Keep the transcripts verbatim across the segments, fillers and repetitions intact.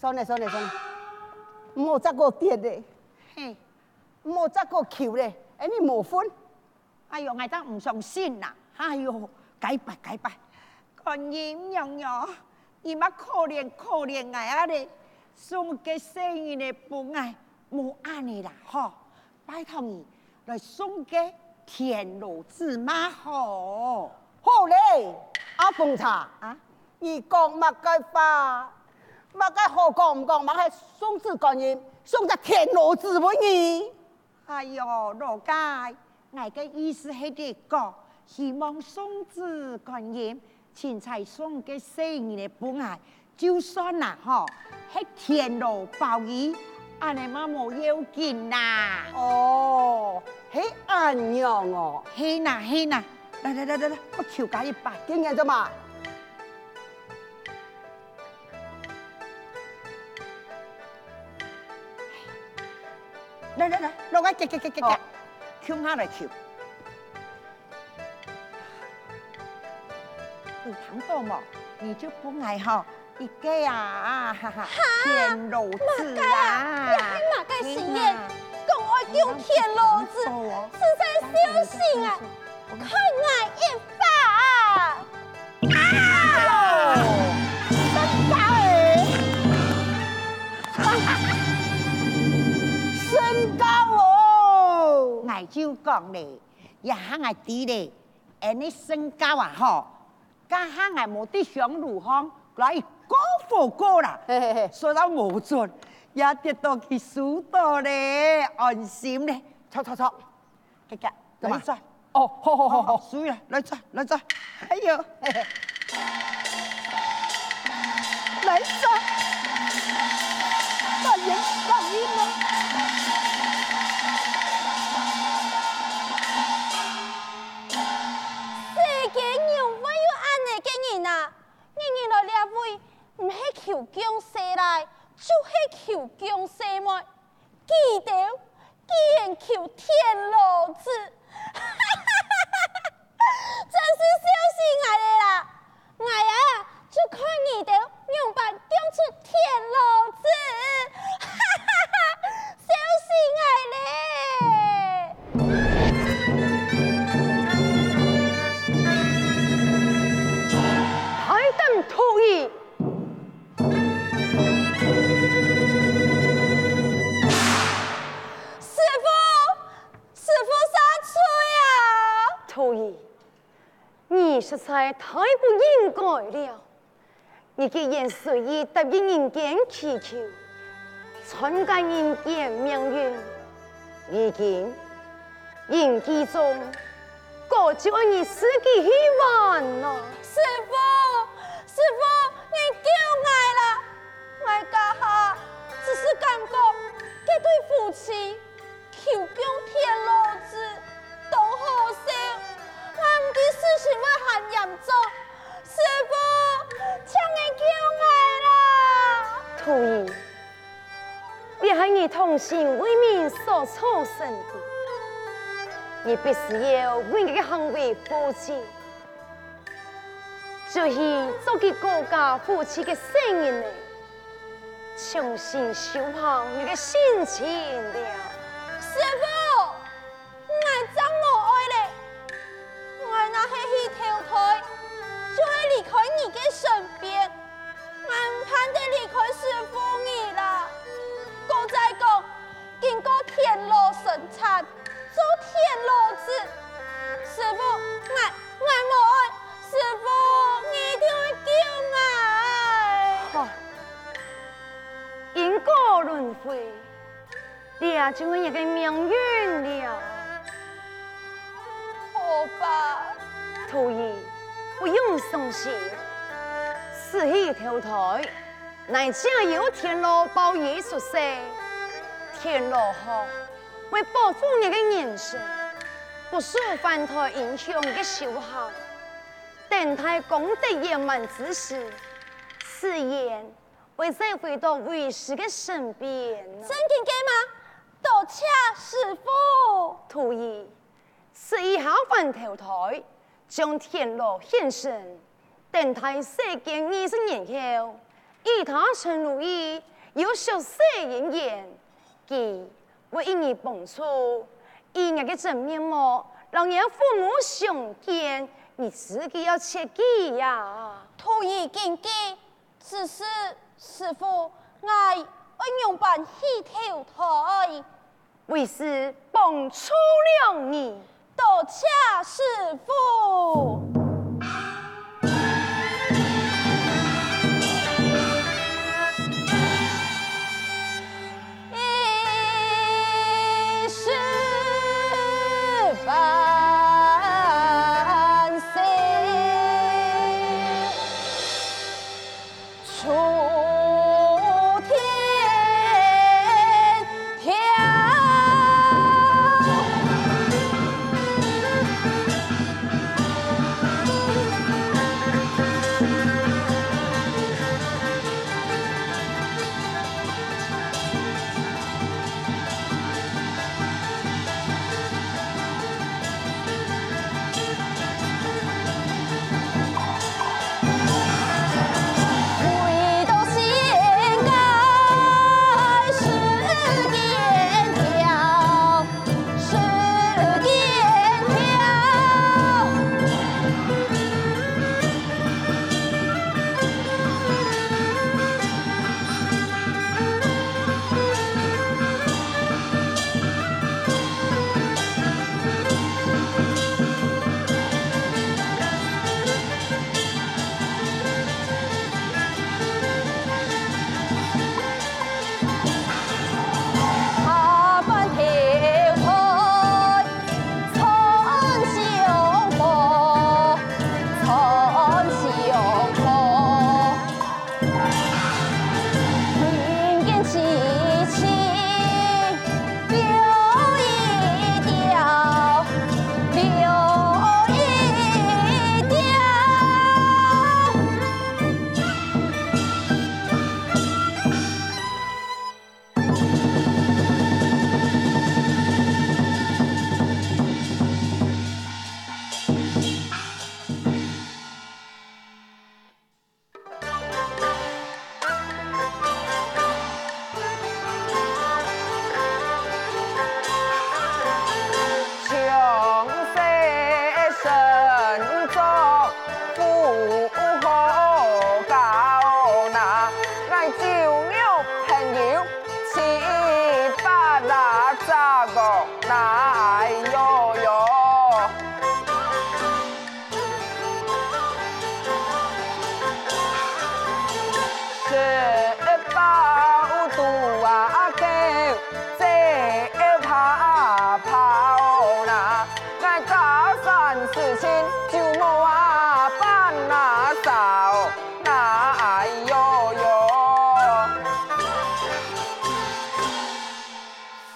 算了算了算了，毋好再過跌咧，嘿，毋好再過求咧，恁呢無份。哎喲，𠊎正毋相信啦！哎喲，該拜該拜，觀音娘娘，你嘛可憐可憐𠊎啊咧，送个細人仔分𠊎，莫恁呢啦吼。 拜託你來送个田螺子嘛好。好咧，阿鳳茶，啊？你講麼个話？麼个好講毋講，麼个送子觀音，送隻田螺子分你？哎喲，老弟，𠊎个意思係講，希望送子觀音， 清採送个細人仔分𠊎，就算啦吼，係田螺包魚，恁呢嘛無要緊啦。哦，係恁樣哦。係啦係啦，來來來來來，𠊎求加一擺。今年做麼？來來來，落來，遽遽遽遽遽，共下來求。 你聽著無？你就分𠊎吼，一个啊，哈哈，田螺子啊！麼个啊？這係麼个誓言？講愛救田螺子，實在小心啊！看𠊎一發啊！啊！身高欸！身高哦！𠊎就講咧，這下𠊎知咧， 恁呢身高啊吼，該下𠊎無在香爐項，來過火過啦，嘿嘿嘿。所以無準，也跌到佢手到咧，安心咧。坐坐坐，遽遽，來一轉。哦，好好好好，水啊，來轉來轉，哎喲，嘿嘿。 來一轉，大人大人啊！世間仰會有恁呢个人啊！日日來這位，毋係求降細倈，就係求降細妹。 佢兜竟然求田螺子，真是笑死𠊎咧啦！𠊎啊，就看你兜仰般降出田螺子，笑死𠊎咧！大膽土兒！ 師父，師父，赦罪啊！徒兒，你實在太不應該了。你既然隨意答應人間祈求，篡改人間命運，如今 人間中，果就愛你自己去還啊！師父，師父，你救𠊎啦！𠊎這下只是感覺這對夫妻求降田螺子當好笑，𠊎毋知事情會還嚴重。師父，請你救𠊎啦！徒兒， 這係你同心為民所造成的，你必須要為你个行為負責。就去做佢各家夫妻个細人仔，重新修好你个心情了。師父！𠊎正無愛咧！𠊎若係去投胎，就係離開你个身邊，𠊎毋盼得離開師父你啦。過再講，經過田螺生產，做田螺子，師父，𠊎，𠊎無愛，師父，你一定愛救𠊎！好，因果輪迴， 這就係你个命運了。好吧。徒兒，不用傷心。死去投胎，乃只有田螺包魚出世。田螺殼會保護你个人身，不受反胎影響个修行。等待功德圓滿之時，自然 會再回到為師个身邊。正經个嗎？多謝師父。徒兒，死後還投胎，將田螺獻身，等待世間二十年後，佢大陳如意，有小生姻緣，佢會一日幫助，以𠊎个真面目，摎𠊎父母相見，你自家愛切記啊！徒兒謹記，只是師父，𠊎愛仰般去投胎？ 為師幫助了你。多謝師父。一世繁星 出天条。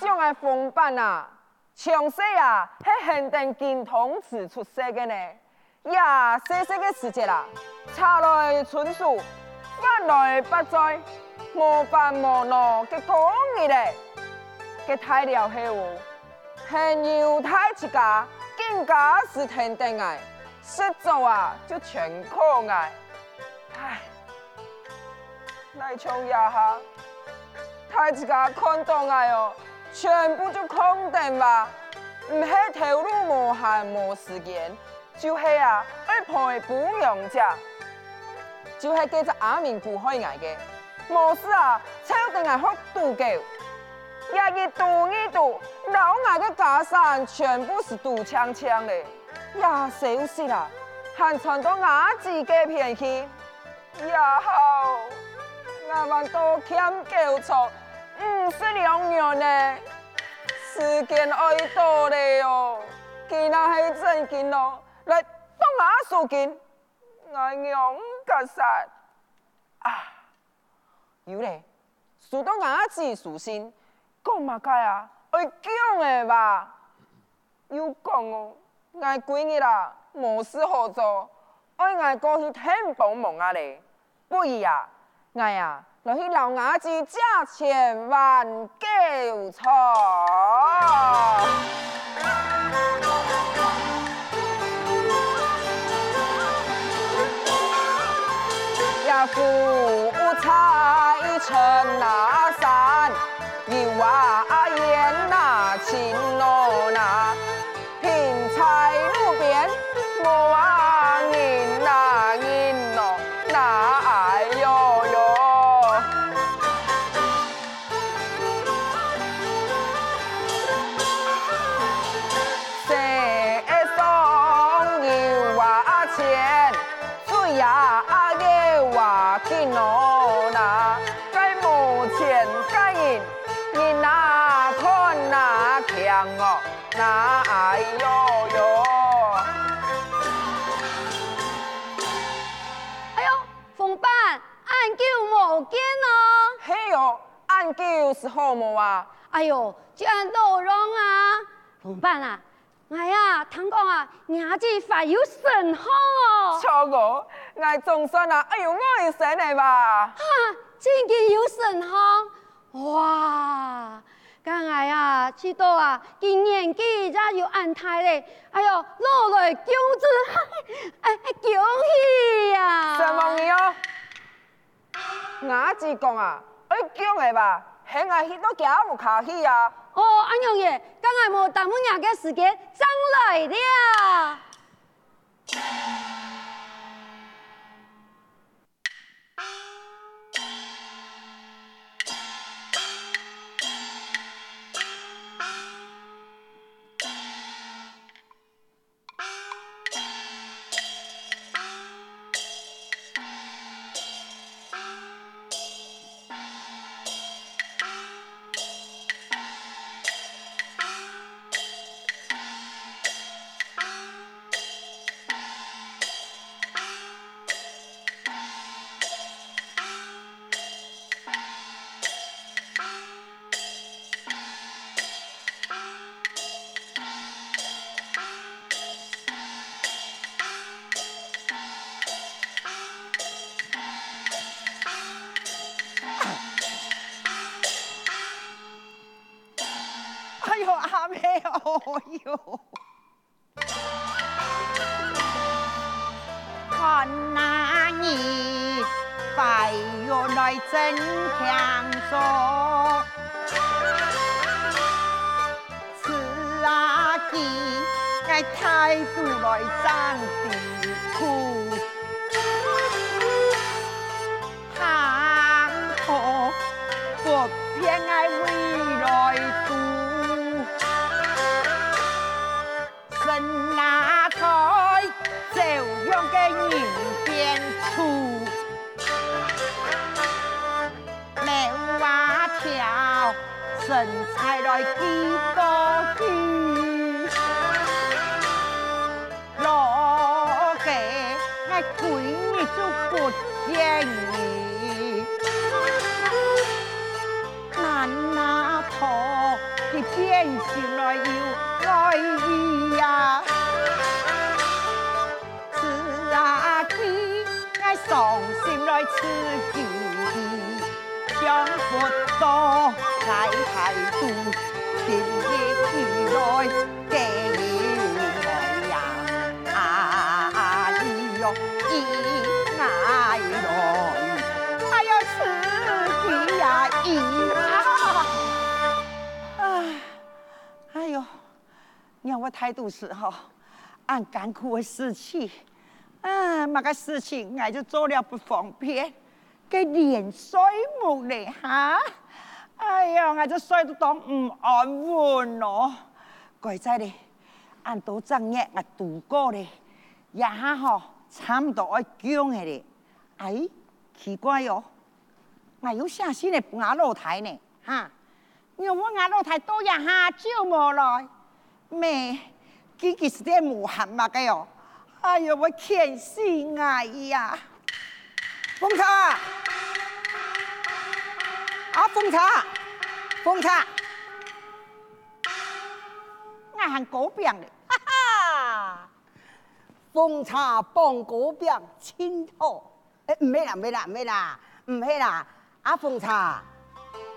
想愛封板啊！ 從細啊，係跈等金湯匙出世个呢。也細細个時節啊，茶來伸手，飯來擘嘴，無煩無惱个過日仔。該大了後哦，還有大自家更加係跈等𠊎，食著啊就全靠𠊎。唉， 哪像這下，大自家看著𠊎哦，全部就囥等哇，毋係頭路無閒無時間，就係啊，愛陪餔娘姐。就係該隻阿明姑害𠊎个，無事啊，湊等𠊎學賭狗。也一賭二賭，摎𠊎个家產全部係賭淨淨咧，也消失啊，還傳到吾姊該片去。 也好，𠊎還多欠九千五十兩銀呢，時間愛到咧哦，佢若係真經哦，來動吾手筋，𠊎仰結煞啊！有咧，收到吾姊書信，講麼个啊，愛降仔哇！ 又講哦，𠊎歸日啊，無事好做，愛𠊎過去𢯭幫忙啊咧。不如啊，𠊎啊，來去摎吾姊借錢還九千。也無差春啊山，有啊煙啊，青哦那，萍菜路邊，無啊人啊人哦那，哎喲喲。世界上有啊錢， 水啊，啊个哇緊哦那，該無錢个人，人啊看啊強哦那，哎喲喲。哎喲，紅粄，恁久無見哦！係哦，恁久係好無啊？哎喲，就恁多樣啊！紅粄啊， 𠊎啊，聽講啊，若子懷有身項哦！著哦，𠊎總算啊，哎喲，外甥了吧？哈，真經有身項！哇，該𠊎啊，知著啊，佢年紀也有恁大了，哎喲，老來降子，哎，恭喜啊！承蒙你哦！ 吾子講啊，愛降仔啊，喊𠊎去到厥屋下去啊。哦，恁樣耶，該𠊎無耽誤若个時間，正來尞。 哎喲，阿姆，哎喲！ 看那日，快樂來真輕鬆。自啊，佢个態度來真辛苦。 行好，不便𠊎未來路。身那在朝陽个人變粗。貓啊跳，身材來幾多幾。 老个，𠊎歸日就不見你。難那討佢變心來又來意呀。自啊佢，𠊎傷心來自己。 想不到在態度，今日佢來，今日來呀，哎喲，佢來，哎喲，自己呀，佢啊，唉，哎喲。 仰會態度係吼，恁艱苦个事情，啊，麼个事情𠊎就做了不方便，該連睡目咧哈。哎呀，𠊎就睡到當毋安穩哦。該在咧，恁多隻月𠊎度過咧，這下吼，差毋多愛降仔咧。哎，奇怪哦，𠊎有寫信仔分吾老弟呢，哈。 仰會吾老弟到這下就無來？咩，佢其實在無閒麼个哦？哎喲，會譴死𠊎呀！奉茶！啊，奉茶！奉茶！𠊎還糕餅咧，哈哈！奉茶傍糕餅，盡好。 欸，毋係啦，毋係啦，毋係啦，毋係啦，阿奉茶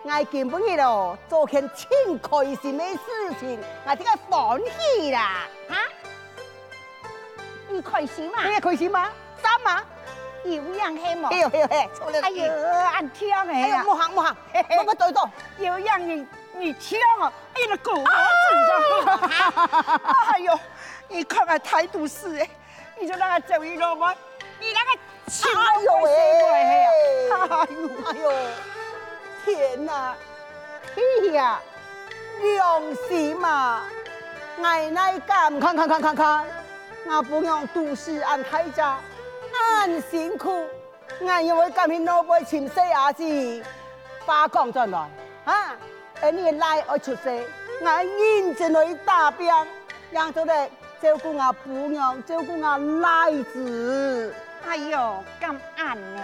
，𠊎今晡日哦，做件盡開心个事情，𠊎這个歡喜啦，哈？你開心嗎？你也開心嗎？讚嗎？有影係無？係哦，係哦，係，著了。哎喲，恁暢个啊！哎喲，莫行，莫行，嘿嘿。莫，莫對到。有影你，你暢哦，哎呀，那狗我真的。哎喲，你看啊，態度是哎，你就讓他走一路嘛，你那個情哎喲喂！哎喲，哎喲，天哪！ 哎呀，良心啊！𠊎哪敢，看看看看看，吾餔娘肚屎恁大隻，恁辛苦，𠊎仰會敢去外背尋細阿姊？話講轉來，哈，恁呢倈愛出世，𠊎認真來打拚，正做得 照顧吾餔娘，照顧吾倈子。哎喲，敢恁呢？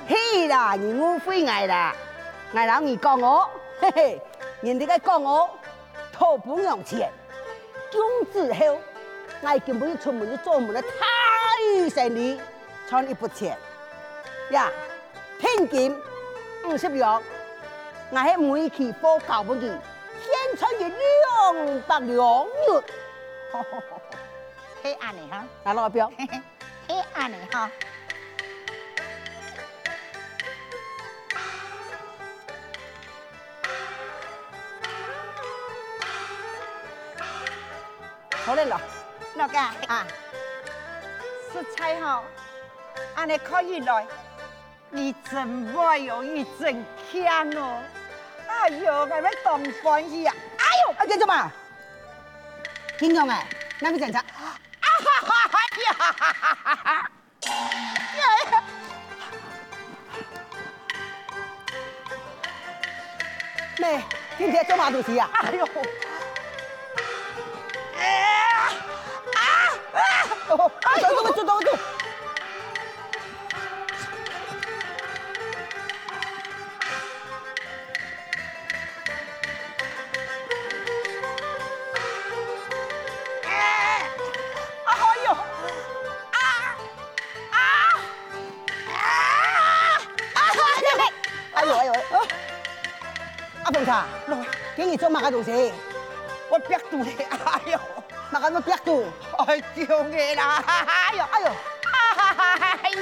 係啦，你誤會𠊎啦。𠊎摎你講哦，嘿嘿，人這个講哦，討餔娘前，降子後，𠊎今晡日出門去做門个大生理，賺一筆錢。呀，聘金五十兩，𠊎係每期報交分佢，現賺佢兩百兩銀。 係恁呢哈？拿落來表。係恁呢哈？好了咯。老哥啊，實在吼，恁呢看起來，你真會哦，你真慶哦。哎喲，𠊎會當歡喜啊！哎喲，啊，這做麼？金龍哎，那個檢查。 啊哈哈哈呀！妹，今天做麼个東西啊？哎喲！啊！啊！哦，走，走，走，走，走。 哎喲！啊！啊！啊！哎喲，哎喲，哎喲！阿鳳茶，來，今日做麼个東西？𠊎煏肚咧，哎喲！麼个愛煏肚？哎，救命啦！哎喲，哎喲！哎喲！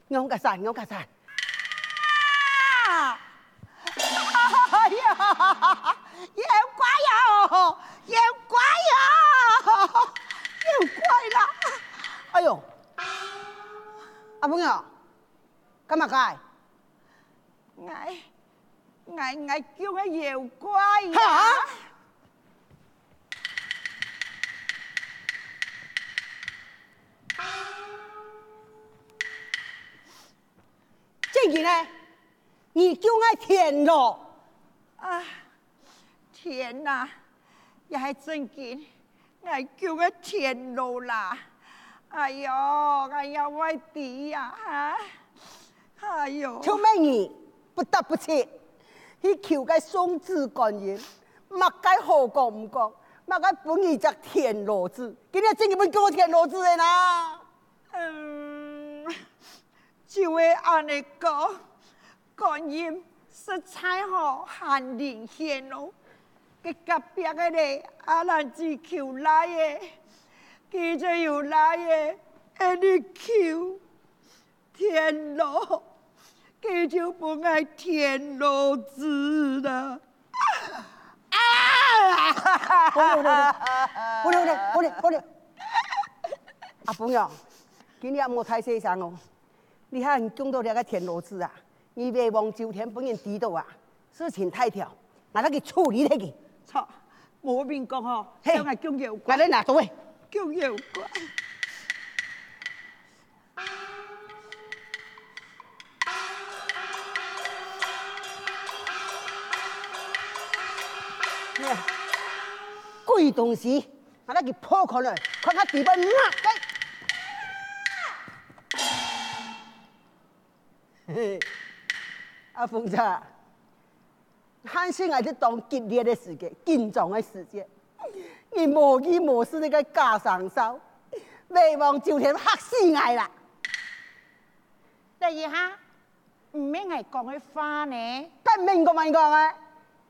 仰結煞，仰結煞！啊！哎呀！妖怪啊！妖怪啊！妖怪啦！哎喲！阿餔娘，幹麼个？𠊎，𠊎，𠊎降个妖怪啊！哈？ 正經个，你降个田螺。啊，天哪，也係正經，𠊎降个田螺啦！哎喲，𠊎也會知啊，哈！哎喲！就罵你不答不七，去求該送子觀音，麼个好講毋講，麼个分你隻田螺子，今日正經分降个田螺子个啦！ 嗯，就係恁呢講，觀音實在吼還靈顯哦。該隔壁个咧，阿蘭姊求倈仔，佢就有倈仔，恁呢求田螺，佢就分𠊎田螺子啦。啊！好了，好了，好了，好了，好了。阿餔娘， 今日莫大細聲哦！你還降到這个田螺子啊？你崴王周天分人知到啊，事情大條，𠊎來去處理忒佢。著，無明講吼，嘿，叫𠊎降妖怪。𠊎來拿刀仔。降妖怪。 鬼東西，𠊎來去破開來，看佢底背麼个。嘿嘿，阿鳳姐，還係𠊎在當激烈个時節，緊張个時節，你無意無思个假生笑，崴王周天嚇死𠊎啦！等一下， 毋係𠊎講个話呢。該毋係你講麼人講个？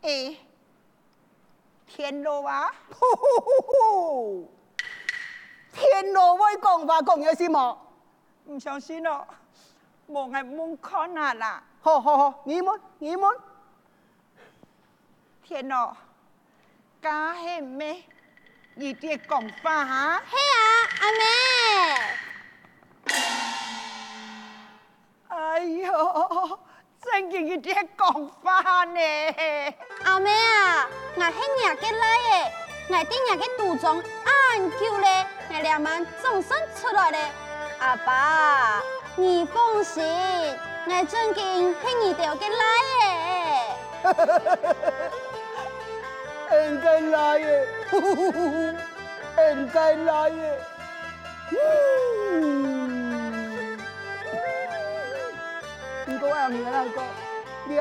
欸，田螺啊！呼呼呼呼！田螺會講話講个係無？毋相信哦，無𠊎問看啊啦。好好好，你問你問。田螺，該係毋係你爹講話哈？係啊，阿姆。哎喲， 正經佢爹講話呢。阿姆啊，𠊎係若个倈仔，𠊎在若个肚中恁久咧，𠊎這滿總算出來咧。阿爸，你放心，𠊎正經係你兜个倈仔。恩个倈仔，恩个倈仔。 毋過啊，毋係講，這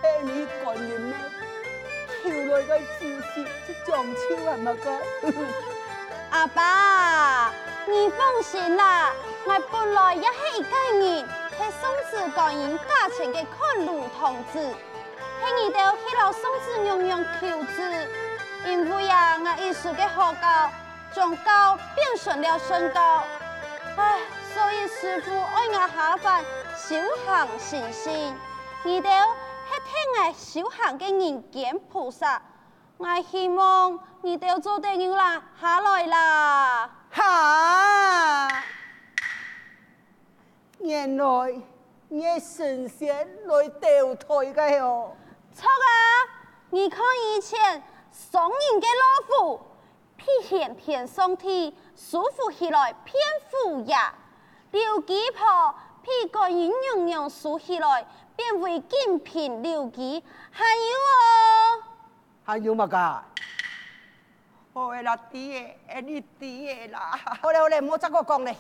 係你觀音个求來个子息，就將就啊嘛个。阿爸，你放心啦，𠊎本來也係一個人，係送子觀音價錢个看路童子。 係你兜去摎送子娘娘求子，因為啊，𠊎一時个好教，將教變成了順教。唉，所以師父愛𠊎下凡修行成聖，你兜係替𠊎修行个人間菩薩，𠊎希望你兜做得有啦下來啦。哈！ 原來你係神仙來投胎个哦。著啊！你看以前商人个老虎，被玄天上帝收服起來變虎爺；劉基婆被觀音娘娘收起來，變為金瓶劉基，還有哦。 還有麼个？好个啦，知个，恁樣知个啦。好咧，好咧，毋好再過講咧。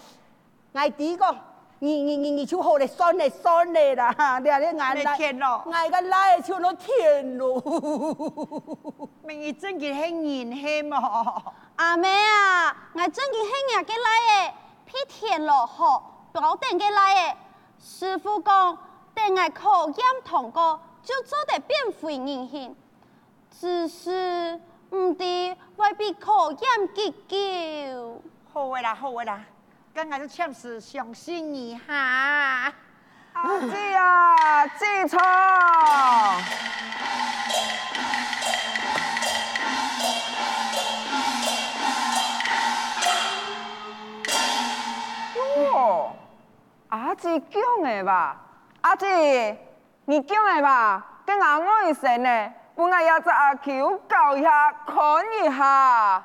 𠊎知講，你你你你就好咧，算咧，算咧啦，這這𠊎倈，你天咯。𠊎个倈仔就落天咯。明你正經係人係無？阿姆啊，𠊎正經係若个倈仔，被田螺殼包等个倈仔。師父講，等𠊎考驗通過，就做得變回人形。 只是毋知會被考驗幾久。好个啦，好个啦，該𠊎就暫時相信你哈。阿姊啊，姊丈！哦，阿姊降个吧？阿姊！ 你降个吧，該𠊎外甥呢，分𠊎這隻阿舅教一下，看一下。